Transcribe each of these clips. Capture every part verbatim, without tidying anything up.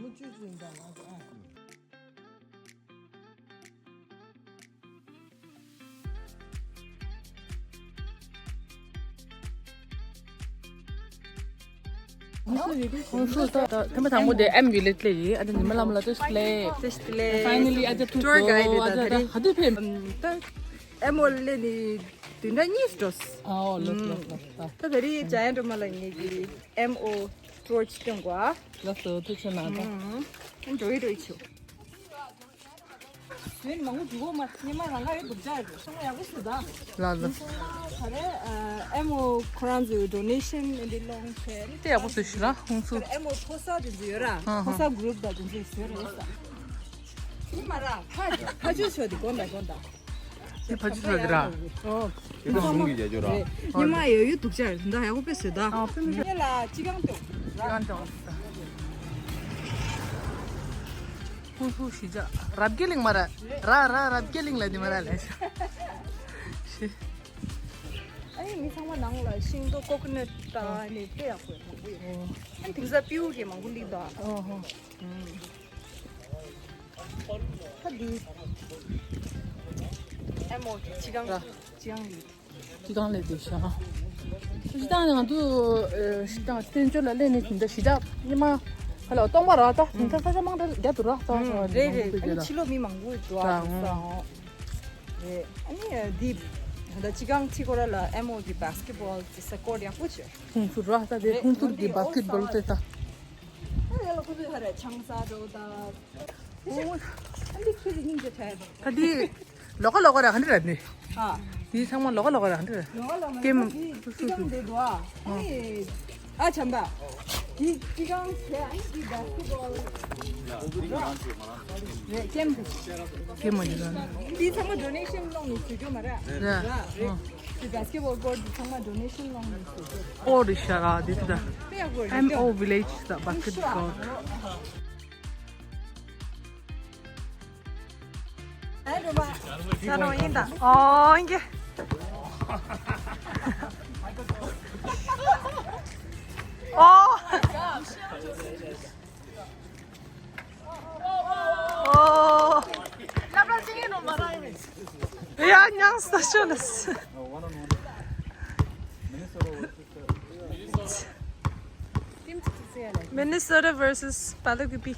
བཅུད་ཅིག་འདྲ་ལ་ཨ། ཁོང་ཚོ་ད་ད་ཐེངས་མ་དང་པོ་དེ་ཨེམ་ཝི་ལེ་ཇི་ལ་ཡིན། ཨ་ད་ཉི་མ་ལམ་ལ་ཏོ་ཤི་ལེ། ཏོ་ཤི་ལེ། ཕའི་ནལ་ལི་ཨ་ད་ཐུག་ཊུར་གྷའི་ཌི་ཨ་ད་ད་ད་ད་ཧ་དུ་ཕེབས། ད་ཨེམ་ཨོ་ལེ་ནི་དུས་འདྲ་གཉིས་འགྲོ། ཨ་ཨོ་ལོ་ལོ་ལོ། ད་ད་རེས་ཇ་ཡན་ཌོ་མ་ལ་ངེད་ཀྱི་ཨེམ་ཨོ་ཊུར་སྟོན་གོ་ཨ། ལགས་སོ་ཐུགས་རྗེ་གནང་། ད་འགྲོ་ཡི་འགྲོ་ཡི་ཆུ། ཡོན་མང་པོ་འཇུག་གོ་མ་ཉི་མ་རང་ག་ཡོད་འདུག་ཅག་ཡོད་སོང་ཡག་པོ་ཞུ་ད། ལ་ལ། སོང་མ་ག་རེ་ཨེམ་ཨོ་ཁོ་རང་ཚོའི་ཌོ་ནེ་ཤན་ཨེ་འདི་ལོང་ཆེ་ནི་དེ་ཡག་པོ་ཞུ་ཞུ་ར་ཧུང་སུ། ཨེམ་ཨོ་ཕོ་གསར་དེ་ཚོ་ཡོད་ར་ཧ་ཧ། ཕོ་གསར་གུ་རུབ་དང་དེ་ཚོ་ཡོད་རེད་ས། ཉི་མ་ར་ཕ་ཕ་ཆོས་ཆོས་དེ་དགོན་ད་དགོན་ད། དེ་ཕ་ཆོས་ཆོས་དེ་ར། ཨོ། དེ་ཚོ་གསུང་གི་རྒྱ་ཇོ་ར། ཉི་མ་ཡོད་ཡོད་འདུག་ཅག་ཡོད་ད་ཡག་པོ་དཔེ་ཞུ་ད། ཨ་དཔེ་མི་ཉེ་ལ་ཅི་གང་ཏོ། ཅི་གང་ཏོ། ཧུ་ཧུ་ཞི་ཅག་རབ་རྒྱས་གླིང་མ་ར། ར་ར་རབ་རྒྱས་གླིང་ལ་འདི་མ་ར་ལས་ཤ། ཤི། ཨ་ནི་མི་ཚང་མ་ནང་ལ་ཤིང་ཏོག་ཀོ་ཀོ་ནཊ་ད་ནི་དཔེ་ཡག་པོ་ཡོད་མང་པོ་ཡོད། ཨ་ནི་དེང་སང་སྤྲེའུ་གི་མང་པོ་སླེབས་འདུག་ཨོ་ཧོ། ཨ་འདི་ཨེམ་ཨོ་གི་ཅི་གང་ཅི་གང་ཡོད། ཅི་གང་ལས་དེ་ཤ། ཅི་གང་ང་ཚོ་ཨེ་ཤི་ཏང་བཙན་བྱོལ་ལ་སླེབས་ནས་དེ་འདྲ་ཞི་དྲག་ཉི་མ་ཁ་ལ་སྟོང་པ་ར་ད་དེ་འདྲ་ས་ཆ་མང་དྲགས་རྒྱ་དུ་ར་ད་རེད་རེད། ཨ་ནི་ཕྱི་ལོགས་མི་མང་པོ་འགྲོ་ཨ་ད་ས་ཧོ། རེད། ཨ་ནི་འདི་ད་ཅི་གང་ཚི་ཁོ་ར་ལ་ཨེམ་ཨོ་གི་བྷ་སི་ཀེ་ཊི་བོལ་གི་ས་ཀོར་ཊ་ཡག་པོ་བྱོས། ཁོང་ཚོ་ར་ད་དེ་ཁོང་ཚོ་གི་བྷ་སི་ཀེ་ཊི་བོལ་དེ་ད། ཨ་ཡ་ལ་ཁོ་ཚོ་ཧ་ར་ཆང་ས་འགྲོ་ད། ཨོ། ཨ་འདི་ཁྱེད་ཀྱི་སྙིང་རྗེ་ཕྲད། ད་འདི་ལོག་ལོག་ར་ག་འདྲ་ར་ནི། ཨ། འདི་ཚང་མ་ལོག་ལོག་ར་ག་འདྲ་ར། ལོག་ལོག་ཀེམ་འདི་ཅི་གང་འདི་འདུག་ཨ། ཨ་ནི་ཨ་བྱམས་པ། འདི་ཅི་གང་ཟེར་ཨ་ནི་འདི་བྷ་སི་ཀེ་ཊི་བོལ་རེད་ཀེམ། ཀེམ་མ་འདི་ག་འདི་ཚང་མ་ཌོ་ནེ་ཤན་སློང་ནས་བཟོ་རྒྱུ་མ་རེད། ར་ར་ཨ། འདི་བྷ་སི་ཀེ་ཊི་བོལ་ཀོར་འདི་ཚང་མ་ཌོ་ནེ་ཤན་སློང་ནས་བཟོ་རྒྱུ། ཨོ་རི་ཤ་ར་འདི་ད། དཔེ་ཡག་པོ་རེད། ཨེམ་ཨོ་ཝི་ལེ་ཇི་ད་བྷ་སི་ཀེ་ཊི་བོལ། ཨོ། ཨོ། ཡ་ཉང་སྟ་ཤོ་ལ་སི། Minnesota versus Palakupi.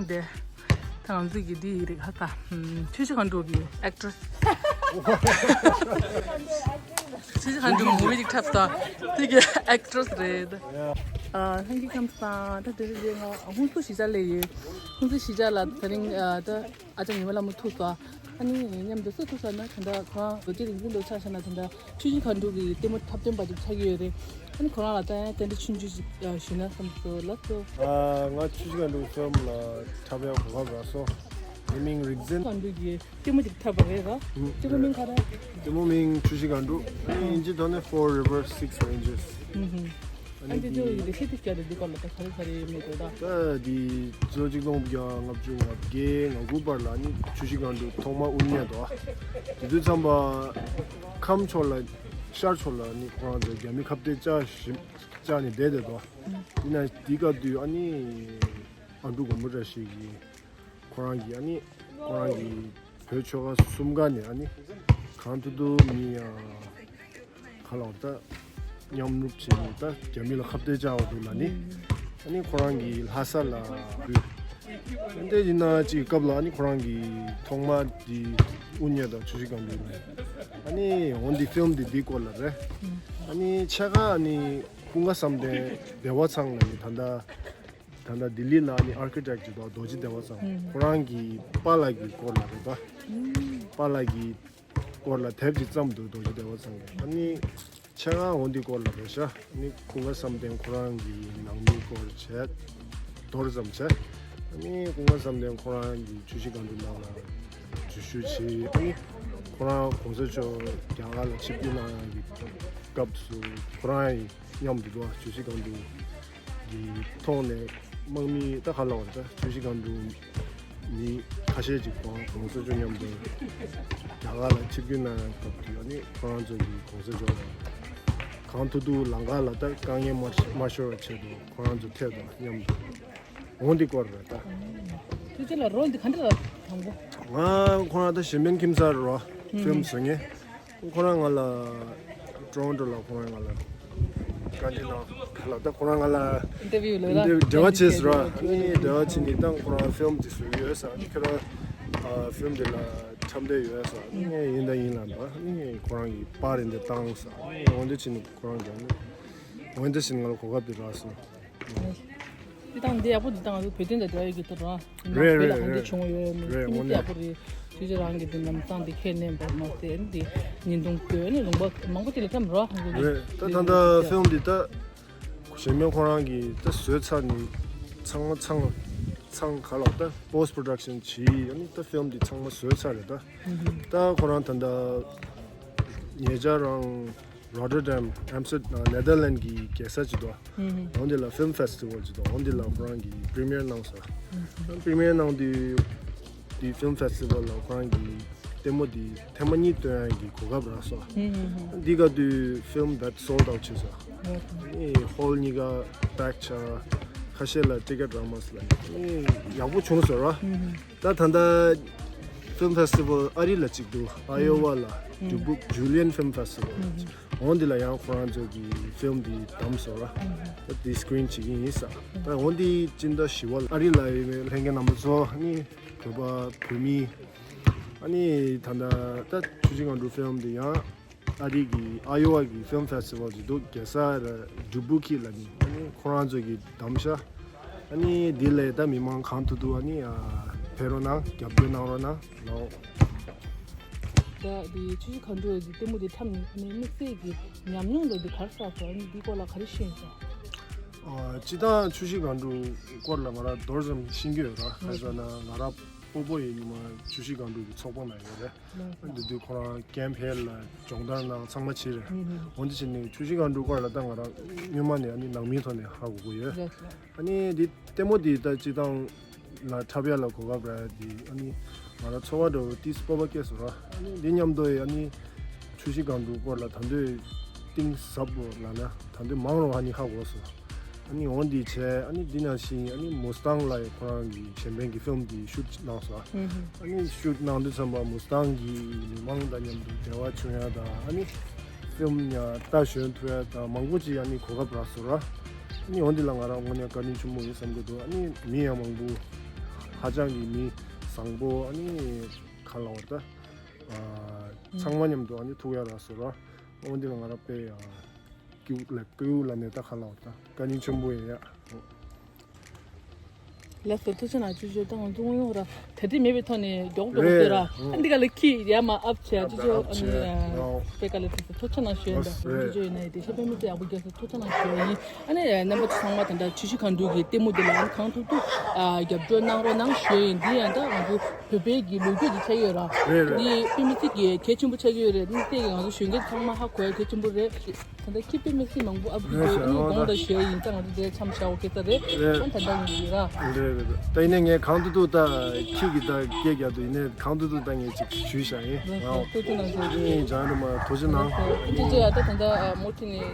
འདི་ད་ང་ཚོ་གི་འདི་ཡི་རིགས་ཧ་ད། ཆུ་བཞི་སྒང་དྲུག་གི་ཨེག་ཊི་རེ་སི། ཆུ་བཞི་སྒང་དྲུག་མུ་བི་ཅིག་འཁྲབ་ད། དེ་གི་ཨེག་ཊི་རེ་སི་རེད། ཨ་ལྷན་རྒྱས་ཁམས་བཟང་། ད་དེ་རིང་ང་ཧུན་སུར་གཞིས་ཆགས་ལ་ཡོད། ཧུན་སུར་གཞིས་ཆགས་ལ་དེ་རིང་ཨ་ད་ཨ་ཅག་ཉི་མ་ལྷ་མོ་ཐུག་སོང་། ཨ་ནི་མཉམ་དུ་སུ་ཐུག་ས་ན་ད་ལྟ་ཁོ་རང་རྡོ་རྗེ་རིག་འཛིན་ལོ་ཆ་བཞག་ན་ད་ལྟ་ཆུ་བཞི་སྒང་དྲུག་གི་ལྟད་མོ་འཁྲབ་སྟོན་པ་ཅིག་ཆགས་ཀྱི་ཡོད་རེད། ཨ་ནི་ཁོ་རང་ལ་ད་ཡང་རྟེན་འབྲེལ་ཆུང་ཆུང་ཞིག་ཞུས་ན་བསམ་སོང་། ལགས་སོ། ཨ་ང་ཆུ་བཞི་སྒང་དྲུག་ཚོའི་ལ་འཁྲབ་ཡག་གོ་སྐབས་རག་སོང་། ངའི་མིང་རིག་འཛིན། སྒང་དྲུག་གི་ལྟད་མོ་ཅིག་འཁྲབ་པ་རེད་ར། ལྟད་མོ་མིང་ག་རེ། ལྟད་མོ་མིང་ཆུ་བཞི་སྒང་དྲུག་ཨ་ནི་དབྱིན་ཇི་ཐོག་ནས་Four Rivers Six Ranges། ཨ་ནི་དེ་ཚོ་ཡི་ལས་བྱེད་དེ་བྱ་དེ་འདི་སྐོར་ལ་ད་ག་རེ་ག་རེ་མེད་འགྲོ་ད། ད་འདི་ཕྱི་ལོ་ཆིག་སྟོང་དགུ་བརྒྱ་ལྔ་བཅུ་ང་བརྒྱད་ང་དགུ་བར་ལ་ནི་ཆུ་བཞི་སྒང་དྲུག་ཐོག་མ་དབུ་བརྙེས་འདུག་དེ་དུས་ཙམ་པ་ཁམས་ཕྱོགས་ལ་ཤར་ཕྱོགས་ལ་ནི་ཁོ་རང་ཚོ་རྒྱ་མི་ཁ་གཏད་བཅག་བཞིན་བཅག་ནས་བསྡད་བསྡད་འདུག་དེ་ན་དེ་སྐབས་དུས་ཨ་ནི་ཨ་འབྲུག་དགོན་པ་འདྲ་ཞིག་གིས་ཁོ་རང་གིས་ཨ་ནི་ཁོ་རང་གིས་བོད་ཆོལ་ཁ་གསུམ་ཀ་ནས་ཨ་ནི་གང་ཐུབ་ཐུབ་མི་ཡང་། ཁ་ལོག་ད་མཉམ་རུབ་བྱས་ནས་ད་རྒྱ་མི་ལ་ཁ་གཏད་བཅག་པ་དེ་ལ་ནི་ཨ་ནི་ཁོ་རང་གི་ལྷ་ས་ལ་འདུས། དེ་ཡིན་ན་ཅིག་སྐབས་ལ་ཨ་ནི་ཁོ་རང་གི་ཐོག་མ་དེ་དབུ་བརྙེས་དང་ཆུ་བཞི་སྒང་དྲུག་ནས་ཨ་ནི་འོན་ཏེ་ཕིལམ་དེ་འདི་སྐོར་ལ་རེད། ཨ་ནི་ཕྱེད་ཀ་ཨ་ནི་ཀུན་དགའ་བསམ་གཏན་བདེ་བ་ཚང་ལ་ནི་ད་ལྟ་ད་ལྟ་ལྡི་ལི་ལ་ཨ་ནི་ཨར་ཀི་ཊེག་ཅིག་འདུག་རྡོ་རྗེ་བདེ་བ་ཚང་ཁོ་རང་གི་པཱ་ལགས་ཀྱི་སྐོར་ལ་རེད་པ། པཱ་ལགས་ཀྱི་སྐོར་ལ་དེབ་ཅིག་བརྩམས་འདུག་རྡོ་རྗེ་བདེ་བ་ཚང་གིས། ཨ་ནི་ཕྱེད་ཀ་འོན་ཏེ་སྐོར་ལ་རེད་ཤག་ཨ་ནི་ཀུན་དགའ་བསམ་གཏན་ཁོ་རང་གི་ནང་མིའི་སྐོར་བྱས། མདོར་ཙམ་བྱས། ཨ་ནི་ཀུན་དགའ་བསམ་གཏན་ཁོ་རང་གི་ཆུ་བཞི་སྒང་དྲུག་ནང་ལ་འཛུལ་ཞུགས་བྱས། ཨ་ནི་ ཁོ་རང་གོང་ས་མཆོག་རྒྱ་གར་ལ་ཆིབས་བསྒྱུར་གནང་ཡག་གི་སྐབས་སུ་ཁོ་རང་ཡང་མཉམ་དུ་འགྲོ་བ་བརྗོད་གཞི་སྒང་དྲུག་གི་ཐོག་ནས་དམག་མི་ད་ག་ལབ་དགོས་རེད། ད་བརྗོད་གཞི་སྒང་དྲུག་མི་ཁ་ཤས་ཅིག་ཁོང་གོང་ས་མཆོག་མཉམ་དུ་རྒྱ་གར་ལ་ཆིབས་བསྒྱུར་གནང་ཡག་སྐབས་དུས་ཨ་ནི་ཁོ་རང་ཚོ་གིས་གོང་ས་མཆོག་ལ་གང་ཐུབ་ཐུབ་ལམ་ཁ་ལ་ད་དཀའ་ངལ་མ་མ་ཤོར་བའི་ཆེད་དུ་ཁོ་རང་ཚོ་ཐད་དུ་མཉམ་དུ་འོང་འདི་སྐོར་རེད་ད། ཁྱེད་ཚོ་ལ་རོལ་འདི་ག་འདྲ་དང་པོ། ང་ཁོ་རང་ད་གཞན་ཕན་ཁྱིམ་ཚང་རོ་ཕིལམ་བཟོ་མཁན། ཁོ་རང་ང་ལ་ཊོ་རོན་ཊོ་ལ་ཁོ་རང་ང་ལ་བཀའ་འདྲི་གནང་ག་ལ་ད་ཁོ་རང་ང་ལ་ཨིན་ཊར་བིའུ་ལ་ཨིན་ཊར་བིའུ་འབྲེལ་བ་བྱས་ཟེར་བ། ཨ་ནི་འབྲེལ་བ་བྱས་ནས་ད་ཁོ་རང་ཕིལམ་དེ་བཟོ་གི་ཡོད་ས། ཨ་ནི་ཁྱོད་རང་ཕིལམ་དེ་ལ་འཁྲབ་འདོད་ཡོད་ས། ཨ་ནི་ངས་ཡིན་ད་ཡིན་ལབ་པ། ཨ་ནི་ཁོ་རང་གིས་པར་རེ་འདི་བཏང་ས། ཨ་ནི་འོ་འདི་བྱས་ནས་ཁོ་རང་གིས་ཨ་ནི་འོ་འདི་བྱས་ནས་ང་ལ་གོ་སྐབས་དེ་རག་སོང་། འདི་དང་འདི་ཡག་པོ་འདི་དང་བོད་དོན་དང་འབྲེལ་བ་ཡོད་ཀྱི་ཐོག་རང་རེད་རེད་བོད་ལ་གང་འདྲ་རེད་བྱུང་ཡོད་མེད་རེད། ཁྱིམ་མི་དངོས་གནས་ཡག་པོ་རེད། ཅིག་ཅིག་རང་གི་འདི་ལམ་སང་འདི་ཁས་ལེན་པར་མ་ཟད་འདི་ཉིན་ཐུང་བཀོད་ནས་ལུང་པ་མང་པོ་ཅིག་ལ་འཁྲབ་རོགས་རེད། ད་ད་ལྟ་ཕིལམ་འདི་ད་གཞན་མེད་ཁོ་རང་གིས་ད་བཟོས་ཚར་ནས་ཚང་མ་ཚང་ཚང་ག་ལ་ད་པོ་སི་ཊི་པོ་རོ་ཌག་ཤན་བྱས། ཨ་ནི་ད་ཕིལམ་འདི་ཚང་མ་བཟོས་ཚར་རེད་ད། ད་ཁོ་རང་ད་ལྟ་ཉེ་ཆར་རང་རོ་ཊར་ཌམ་ཨེམ་སི་ཊར་ནེ་དར་ལེན་གྱི་རྒྱལ་ས་ཅིག་འདུག་འོ་འདི་ལ་ཕིལམ་ཕེ་སི་ཊི་ཝལ་ཅིག་འདུག་འོ་འདི་ལ་ཁོ་རང་གིས་པི་རི་མི་ཡར་གནང་སོང་། པི་རི་མི་ཡར་གནང་དུས་དེ་ཕིལམ་ཕེ་སི་ཊི་ཝལ་ལ་ཁོ་རང་གིས་ལྟད་མོ་འདི་ཐེངས་མ་གཉིས་སྟོན་ཡག་གི་གོ་སྐབས་རག་སོང་། འདི་ག་དུས་ཕིལམ་དེ་སོལ་ཌི་ཨའུཊ་བྱས་སོང་། ཨེ་ཧོལ་གཉིས་ཀ་པེག་ཆགས། ཁ་ཤས་ལ་ཊི་ཀེ་ཊི་རག་མ་སོང་ལ་ཨེ་ཡག་པོ་བྱུང་སོང་ར། ད་ད་ལྟ་ཕིལམ་ཕེ་སི་ཊི་ཝལ་ཨ་རི་ལ་གཅིག་འདུག་ཨ་ཡོ་ཝ་ལ་ཌུ་བུག་ཇུ་ལི་ཡན་ཕིལམ་ཕེ་སི་ཊི་ཝལ། འོ་འདི་ལ་ཡང་ཁོ་རང་ཚོ་གི་ཕིལམ་འདི་བདམས་སོང་ར། ད་འདི་སི་ཀི་རིན་བྱེད་ཀྱི་ཡིན་ས། ད་འོ་འདི་སྤྱི་ཟླ་བཞི་པ་ལ་ཨ་རི་ལ་ཡོད་པའི་ལྷན་རྒྱས་རྣམ་པ་ཚོ་ནི་བོད་པ་བོད་མི་ཨ་ནི་ད་ལྟ་ད་ཆུ་བཞི་སྒང་དྲུག་ཕིལམ་འདི་ཡང་ཨ་རི་གི་ཨ་ཡོ་ཝ་གི་ཕིལམ་ཕེ་སི་ཊི་ཝལ་ཅིག་འདུག་རྒྱལ་ས་ར་ཌུ་བུ་ཁི་ལ་ནི་ཨ་ནི་ཁོ་རང་ཚོ་གི་གདམ་ཤ་ཨ་ནི་འདི་ལས་ད་མི་མང་གང་ཐུབ་ཐུབ་ཨ་ནི་ཕེབས་རོགས་གནང་། རྒྱབ་སྐྱོར་གནང་རོགས་གནང་ལོ། ད་འདི་ཆུ་བཞི་སྒང་དྲུག་གི་ལྟད་མོ་འདི་འཁྲབ་ནས་ཨ་ནི་དམིགས་བསལ་གྱི་ཉམས་མྱོང་ལ་འདི་ག་རེ་བསགས་སོང་། ཨ་ནི་འདིའི་སྐོར་ལ་ག་རེ་ཤེས་སོང་། ཨ་སྤྱིར་བཏང་ཆུ་བཞི་སྒང་དྲུག་སྐོར་ལ་ང་རང་མདོར་ཙམ་ཤེས་ཀྱི་ཡོད་ར། ག་རེ་ཟེར་ན་ང་རང་སྤོ་བོ་ཡི་ཉི་མ་ཆུ་བཞི་སྒང་དྲུག་གི་ཚོགས་པ་ནང་ཡོད་རེད། འདི་དུས་ཁོ་རང་ཀེམ་ཧེལ་ལ་སྦྱོང་བརྡར་གནང་ཚང་མ་བྱས་རེད། འོན་ཏེ་བྱས་ནས་ཆུ་བཞི་སྒང་དྲུག་སྐོར་ལ་ད་ང་རང་སྔོན་མ་ནས་ཨ་ནི་ནང་མིའི་ཐོག་ནས་ཧ་གོ་གི་ཡོད། ཨ་ནི་འདི་ལྟད་མོ་འདི་ད་སྤྱིར་བཏང་ལ་འཁྲབ་ཡ་ལ་གོ་སྐབས་རག་ཡ་འདི་ཨ་ནི་ང་རང་ཚོར་བ་འདྲ་བོ་ཏིས་སྤོབས་པ་སྐྱེས་སོང་ར། ཨ་ནི་འདི་མཉམ་དུ་ཨ་ནི་ཆུ་བཞི་སྒང་དྲུག་སྐོར་ལ་ད་འདོད་གཏིང་ཟབ་པོ་ལ་ན་ད་འདོད་མང་རུ་ཨ་ནི་ཧ་གོ་སོང་། ཨ་ནི་འོ་འདི་བྱས་ཨ་ནི་འདི་ནང་བཞིན་ཨ་ནི་མུ་སི་ཏང་ལ་ཡི་ཁོ་རང་གི་གཞན་ཕན་གྱི་ཕིལམ་འདི་ཤུཊ་གནང་སོང་། ཨ་ནི་ཤུཊ་གནང་དུས་ཙམ་པ་མུ་སི་ཏང་གི་མི་མང་དང་མཉམ་དུ་འབྲེལ་བ་བྱུང་ཡ་དང་ཨ་ནི་ཕིལམ་ཡང་ལྟ་ཞོན་ཐུབ་ཡ་དང་མང་པོ་ཅིག་ཨ་ནི་གོ་སྐབས་རག་སོང་ར། ཨ་ནི་འོ་འདི་ལ་ང་རང་དངོས་གནས་བཀའ་དྲིན་ཆེན་པོ་ཡིན་བསམ་གྱི་འདུག་ཨ་ནི་མི་ཡང་མང་པོ་ཧ་ཅང་གི་མི་བཟང་པོ་ཨ་ནི་ག་ལ་བ་ད་ཚང་མ་མཉམ་དུ་ཨ་ནི་ཐུག་ཡ་རག་སོང་ར། འོ་འདི་ལ་ང་རང་དཔེ་ཡང་སྐྱིད་ལ་སྐྱིད་ལ་ནས་ད་ཁ་ལག་ད་བཀའ་དྲིན་ཆེན་པོ་ཡིན་ཡ། ལགས་སོ་ཐུགས་རྗེ་ཆེ་གནང་། ཅོ་ཅོ་ད་ང་ཚོ་དངོས་ཡོང་ར་གྲ་སྒྲིག་མེད་པའི་ཐོག་ནས་མགྱོགས་མགྱོགས་རེད། ཟེར་ར་ཨ་འདི་ག་ལ་ཁྱི་ཡ་མ་ཨབ་བྱས་ཅོ་ཅོ་ཨ་ནི་དཔེ་དཀའ་ལས་ཁག་ཐུགས་རྗེ་ཆེ་གནང་ཞུ་ཡིན། ད་ཅོ་ཅོ་ཡིན་ན་ཡིན་དེ་ཤེས་པའི་མི་ཚེ་ཡག་པོ་རྒྱག་ས་ཐུགས་རྗེ་ཆེ་གནང་ཞུ་ཡིན། ཨ་ནི་རྣམ་པ་ཚོ་ཚང་མ་ད་ལྟ་ཆུ་བཞི་སྒང་དྲུག་གི་ལྟད་མོ་འདི་ལ་ཨ་ནི་གང་ཐུབ་ཐུབ་རྒྱབ་སྐྱོར་གནང་རོགས་གནང་ཞུ་ཡིན། འདི་ཡང་ད་ང་ཚོ་བོད་པའི་གི་ལོ་རྒྱུས་ཅིག་ཆགས་ཡོད་ར། རེད་རེད། འདི་དཔེ་མི་སྲིད་ཀྱི་གལ་ཆེན་པོ་ཆགས་ཀྱི་ཡོད་རེད། དམིགས་བསལ་གྱི་ང་ཚོ་གཞོན་སྐྱེས་ཚང་མ་ཧ་གོ་ཡ་གལ་ཆེན་པོ་རེད། ད་ལྟ་ཁྱི་དཔེ་མི་སྲིད་མང་པོ་ཨ་བུ་རེད་ཨ་ནི་ཤག་དགོངས་དག་ཞུ་ཡ་ཡིན། ད་ང་ཚོ་དེ་མཚམས་བཞག་འོ་སྐད་ཆ་རེད། རེད། ཨ་ད་ལྟ་ཡིན་གྱི་ར། རེད་རེད་རེད། ད་ཡིན་ནའི་ངས་གང་ཐུབ་ཐུབ་ད་ཁྱི་གི་ད་སྐད་རྒྱག་དུས་ཡིན་ནའི་གང་ཐུབ་ཐུབ་ད་ངས་ཅིག་ཞུས་བཞག་ཡིན། ལགས་སོ་ཐུགས་རྗེ་གནང་ཞུ་ཡིན། ཡིན་འཇང་རི་མ་ཐུགས་རྗེ་གནང་། ལགས་སོ་ཅོ་ཅོ་ཡ་ད་ད་ལྟ་མུ་མཐུད་ནས་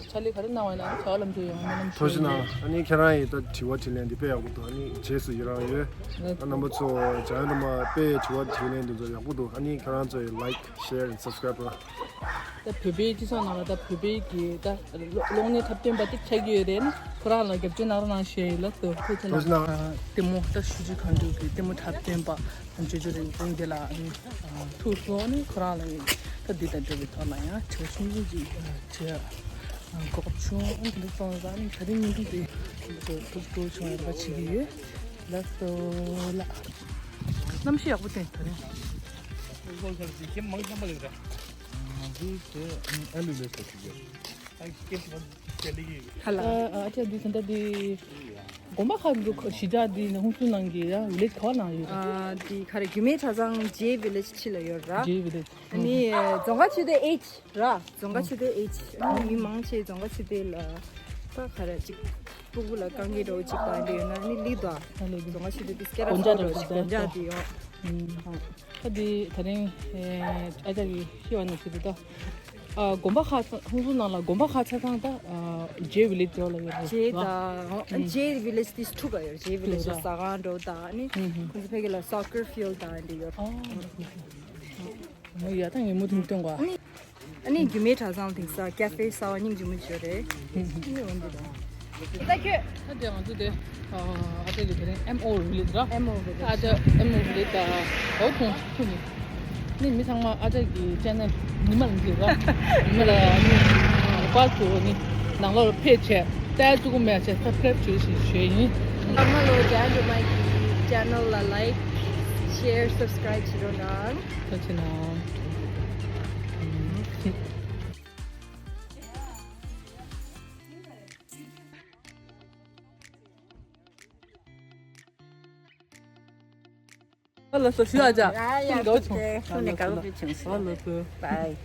ཕྱག་ལས་ག་རེ་གནང་བ་ཡིན་ན་བྱ་བ་ལམ་འགྲོ་ཡོང་སྨོན་ལམ་ཞུ་ཐུགས་རྗེ་གནང་། ཡིན། ཨ་ནི་ཁྱེད་རང་ཡིས་ད་དྲི་བ་དྲིས་ལན་འདི་དཔེ་ཡག་པོ་འདུག་ཨ་ནི་རྗེས་སུ་ཡི་རང་ཡོད། ལགས་སོ། ད་རྣམ་པ་ཚོ་འཇང་རི་མ་དཔེ་དྲི་བ་དྲིས་ལན་འདི་ཚོ་ཡག་པོ་འདུག་ཨ་ནི་ཁྱེད་རང་ཚོ་ཡི་like share and subscribe ར། ད་བོད་པའི་སྤྱི་ཚོགས་ནང་ལ་ད་བོད་པའི་གི་ད་གློག་བརྙན་འཁྲབ་སྟོན་པ་དེ་ཆགས་ཀྱི་ཡོད་རེད། ཁོ་རང་ལ་རྒྱབ་སྐྱོར་གནང་རོགས་གནང་ཞུ་ཡ་ཡིན། ལགས་སོ་ཐུགས་རྗེ་ཆེ་གནང་། ལྟད་མོ་ད་ཆུ་བཞི་སྒང་དྲུག་གི་ལྟད་མོ་འཁྲབ་སྟོན་པ་ཅོ་ཅོ་རིག་འཛིན་དེ་ལ་ཐུགས་སོ་ནི་ཁོ་རང་ལ་ད་འདི་དང་འབྲེལ་བའི་ཐོག་ལ་ཡང་དྲི་བ་ཆུང་ཆུང་ཅིག་དྲི་གོ་སྐབས་བྱུང་། ཨ་ནི་དེ་འདྲ་སོང་ཙང་ཨ་ནི་ད་རིང་ཉིན་དུ་དེ་ཐུགས་སྤྲོ་བྱུང་ཡོད་པ་བྱེད་ཀྱི་ཡོད། ལགས་སོ་ལགས། གནམ་གཤིས་ཡག་པོ་བསྟན་ད་རིང་། ང་ཚོའི་དེ་ཨ་ལུ་ལས་སུ་ཞིག་ཡོད། ཧ་ལ། ཨ་ཅག་འདི་ད་ལྟ་འདི། དགོན་པ་ཁག་གི་གཞིས་ཆགས་འདི་ནི་ཧུན་སུར་ནང་གི་ཡང་ཝི་ལེཇ་ག་བ་ནང་ཡོད་རེད། ཨ་འདི་ག་རེ་རྒྱུད་སྨད་གྲྭ་ཚང་ཇེ་ཝི་ལེཇ་ཕྱི་ལ་ཡོད་ར། ཇེ་ཝི་ལེཇ། ཨ་ནི་རྫོང་ཁ་ཆེ་དེ་ཨེཆ་ར། རྫོང་ཁ་ཆེ་དེ་ཨེཆ། ཨ་ནི་མི་མང་ཆེ་རྫོང་ཁ་ཆེ་དེ་ལ་ད་ག་རེ་ཅིག་སྤུ་གུ་ལ་དཀའ་ངལ་འདྲ་བོ་ཅིག་དང་འདི་ཡོད་ན་ཨ་ནི་ལི་དང་རྫོང་ཁ་ཆེ་དེ་དེ་སྐད་གྲགས་ཆེན་པོ་འདྲ་བོ་ཅིག་དགོན་ཆགས་དེ་ཡོད། ཨ་འདི་ད་རིང་ཨ་ཅག་གི་ཤེས་པ་ནང་བཞིན་དུ་ད། ཨ་དགོན་པ་ཁག་ཧུན་སུར་ནང་ལ་དགོན་པ་ཁག་ཆ་ཚང་ད་ཨ་ཇེ་ཝི་ལེཇ་ལ་ཡོད་རེད། ཇེ་ད་ཇེ་ཝི་ལེཇ་དེ་དྲུག་ག་ཡོད། ཇེ་ཝི་ལེཇ་ཟ་ཁང་འདྲ་བོ་དང་ཨ་ནི་ཁོང་ཚོ་ཕ་གི་ལ་སོ་ཀར་ཕིལ་དང་འདི་ཡོད། ཨ་ཡ་ད་ངས་མུ་མཐུད་སྟོན་གོ། ཨ་ནི་རྒྱུད་སྨད་གྲྭ་ཚང་དེང་སང་ཀ་ཧྥེ་གསར་བ་སྙིང་རྗེ་མོ་ཅིག་ཡོད་རེད། ཨ་ནི་འོན་ཏེ་དང་། ད་ཁྱོད། ད་དེ་ང་ཚོ་དེ་ཨ་ཅག་གི་དེ་རིང་ཨེམ་ཨོ་ཝི་ལེཇ་ར། ཨེམ་ཨོ་ཝི་ལེཇ། ཨ་ཅག་ཨེམ་ཨོ་ཝི་ལེཇ་ད་འོ་ཁོང་ཁྱོད་ནི་ནི་མི་ཚང་མ་ཨ་ཅག་གི་ཅེ་ནལ་ཉི་མ་ལ་འདི་ར་ཉི་མ་ལ་ནི་ལོ་པ་ཚོ་ནི་ནང་ལོགས་ལ་ཕེབས་བྱས་ལྟ་ཚུགས་མེད་བྱས་སབ་སི་ཀ་རེབ་བྱོས་ཤིག་ཞུ་ཡིན། ཨ་མ་ལོ་རྒྱ་འགྲོ་མ་གི་ཅེ་ནལ་ལ་ལའིཀ་ཤེར་སབ་སི་ཀ་རེབ་བྱེད་རོགས་གནང་། ཐུགས་རྗེ་གནང་། ཨ་ལ་སོ་ཞུ་ཨ་ཅག་ཨ་ཡ་ཁྱོད་ཀྱིས་ཁྱོད་ནས་དགའ་བོ་བྱུང་སོང་། ཨ་ལ་སོ། བའི།